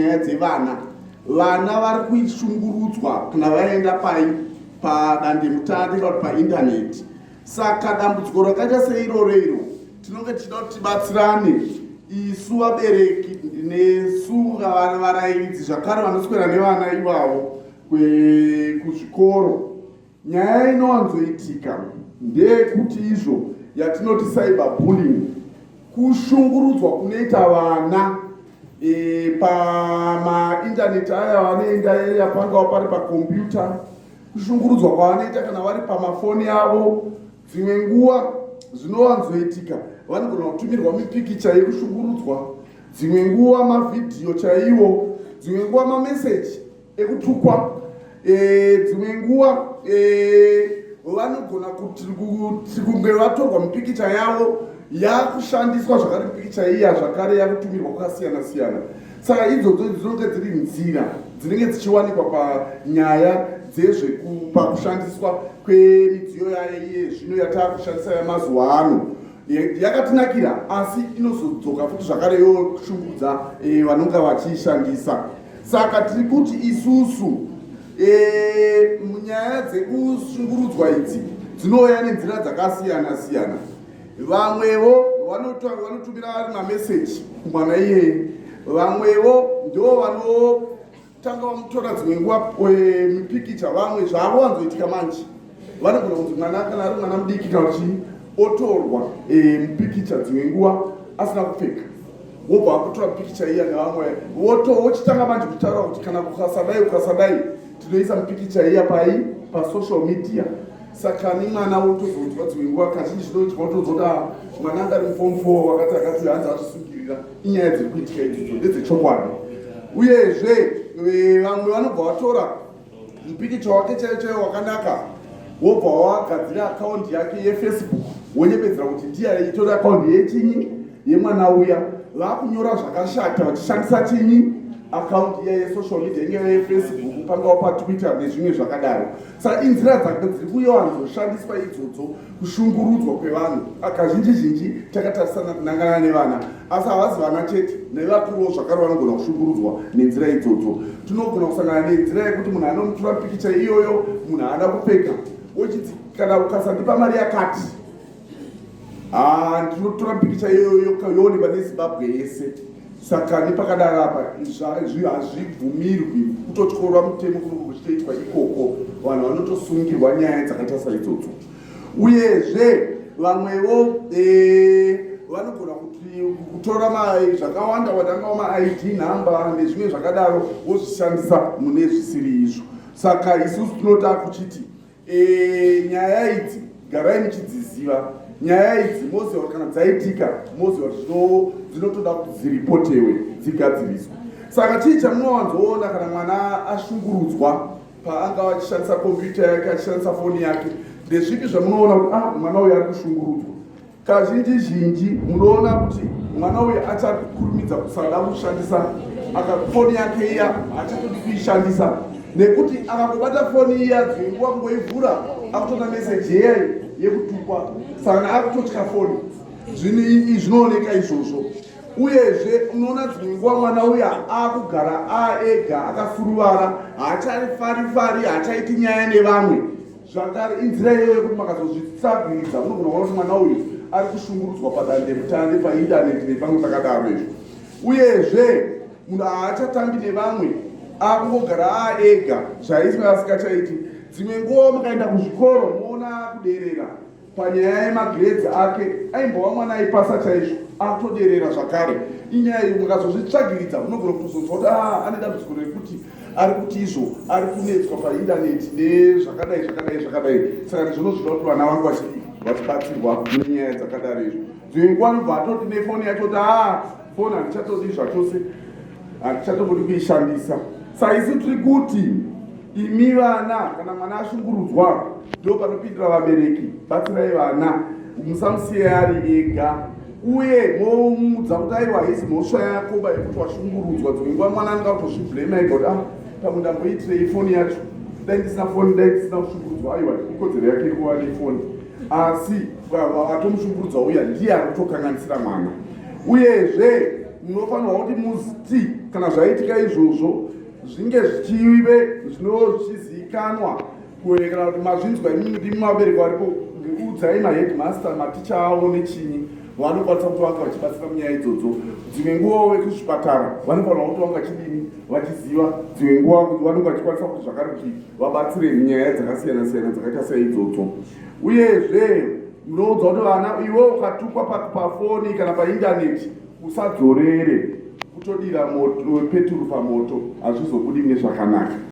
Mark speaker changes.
Speaker 1: Nyaya dzevana, vana vari kushungurudzwa kana vaenda pai padandemutande kana kuti paindaneti. Saka dambudziko rakaita seiroro iro tinonge tichida kuti tibatsirane isu vabereki nesu varairidzi zvakare vanoswera nevana ivavo kuzvikoro. Nyaya inowanzoitika ndeyekuti izvo yatinoti cyber bullying, kushungurudzwa kunoita vana e, pamaindaneti aya vanoenda eya pangava pari pakombiyuta, kushungurudzwa kwavanoita kana vari pamafoni avo. Dzimwe nguva zvinowanzoitika vanogona kutumirwa mipikicha yekushungurudzwa, dzimwe nguva mavhidhiyo chaiwo, dzimwe nguva mameseji ekutukwa, dzimwe nguva vanogona kuti kunge vatorwa mipikicha yavo yakushandiswa zvakare, mipikicha iya zvakare yakutumirwa kwakasiyana siyana. Saka idzodzo dzinonge dziri nzira dzinenge dzichiwanikwa panyaya dzezvekupakushandiswa kwemidziyo yayo iye zvino yataakushandisa yamazuva ano. Yakatinakira, asi inozodzoka futi zvakare yoshungurudza vanonga vachiishandisa. Saka tiri kuti isusu munyaya dzekushungurudzwa idzi dzinouya nenzira dzakasiyana siyana. Vamwewo vanotumira vari mameseji kumwana iyeye, vamwewo ndo vanotanga vamutora dzimwe nguva mipikicha. Vamwe zvavo wanzoitika manje vanogona kunzi mwana kana ari mwana mudiki kana kuti otorwa mupikicha dzimwe nguva asina kupfeka, wobva wakutora mupikicha iya nevamwe, wochitanga manje kutaura kuti kana ukasadai ukasadai tinoisa mupikicha iya pai pasocial media. Saka nemwana wotozonzwa dzimwe nguva, kazhinji zvinoitika wotonzwa kuti ah, mwana anga ari muform 4 wakati akati hanzi azvisungirira. Inyaya dziri kuitika idzodzo, ndedzechokwadi. Uyezve vamwe vanobva vatora mupikicha wake chaiyo chaiyo wakanaka, wobva wagadzira akaundi yake yeFacebook, wonyepedzera kuti ndiye itori akaundi yechinyi yemwana uya, vakunyora zvakashata vachishandisa chinyi akaundi iya yesocial media, ingava yeFacebook, pangava paTwitter nezvimwe zvakadaro. Saka inzira dzake dziri kuwanzoshandiswa idzodzo kushungurudzwa kwevanhu. Kazhinji zhinji takatarisana kunangana nevana, asi havazi vana chete, nevakuruwo zvakare vanogona kushungurudzwa nenzira idzodzo. Tinogona kusangana nenzira yekuti munhu anomutora pikicha iyoyo munhu haana kupfeka, wochiti kana ukasandipa mari yakati, ndinotora pikicha iyoyo yoonekwa neZimbabwe yese. Saka nepakadaro apa hazvibvumirwi, kutotyorwa mutemo kunenge kuchitoitwa ikoko, vanhu vanotosungirwa nyaya dzakaita saidzodzo. Uyezve vamwewo vanogona kutora zvakawanda wanda, maID number nezvimwe zvakadaro, wozvishandisa mune zvisiri izvo. Saka isusu tinota kuchiti nyaya idzi garai muchidziziva. Nyaya idzi moziva kuti kana dzaitika, moziva kuti dzinotoda kuti dziripotewe, dzigadziriswe. Saka chii chamunowanzoona kana mwana ashungurudzwa paangava achishandisa kombiyuta yake, achishandisa foni yake? Ndezvipi zvamunoona kuti ah, mwana uyu ari kushungurudzwa? Kazhinji zhinji munoona kuti mwana uyu achakurumidza kusada kushandisa foni yake iya, haachatodi kuishandisa nekuti akangobata foni iya, dzimwe nguva kungoivhura akutoona meseji iya yekutukwa, saka akutotya foni. Zvinhu zvinooneka izvozvo. Uyezve unoona dzimwe nguva mwana uya akugara aega akasuruvara, haacharifari, haachaiti nyaya nevamwe zvakare. Inzira iyoyo yekuti makazozvitsvagiridza munogona kuona kuti mwana uyu ari kushungurudzwa padandemutande paindaneti nepamwe pakadaro izvo. Uyezve munhu haachatambi nevamwe, akungogara aega zvaiswa asingachaiti. Dzimwe nguva mukaenda kuzvikoro moona kuderera panyaya yemagrades ake, aimbova mwana aipasa chaizvo, akutoderera zvakare. Inyaya iyi mukazozvitsvagiridza munogona kutozonzwa kuti ah, ane dambudziko rekuti ari kuti izvo ari kunetswa paindaneti nezvakadai zvakadai zvakadai. Saka ndizvono zvinoda kuti vana vangu vachibatsirwa nenyaya dzakadaro izvo. Dzimwe nguva anobva atoti nefoni yacho kuti aa, foni handichatodi zvachose, handichatombodi kuishandisa. Saka isu tiri kuti imi vana, kana mwana ashungurudzwa, ndo panopindira vabereki. Batsirai vana, musamusiye ari ega, uye momuudza kuti aiwa, haisi mhosva yako ba yekuti washungurudzwa. Dzimwe nguva mwana anenge kutozviblema ega kuti ah, pamwe ndamboitirei foni yacho, dai ndisina foni dai ndisina kushungurudzwa. Aiwa, ikodzero yake yekuva nefoni, asi atomushungurudza uya ndiye ari kutokanganisira mwana. Uyezve munofanirwa kuti muti Kana zvaitika izvozvo, zvinge zvichive zvino zvichizivikanwa kana kuti mazvinzwa imimi, ndimi vabereki varipo, udzai maheadmaster, maticha avo nechinyi, vanokwanisa kuti vanga vachibatsira munyaya idzodzo. Dzimwe nguvawo vekuzvipatara vanofanira kuti vanga vachidini, vachiziva. Dzimwe nguva vanenge vachikwanisa kuti zvakare kuti vabatsire nyaya dzakasiyana siyana dzakaita seidzodzo. Uyezve munoudza kuti vana, iwe ukatukwa pafoni kana paindaneti, usadzorere. Kutodira peturu pamoto, hazvizobudi mune zvakanaka.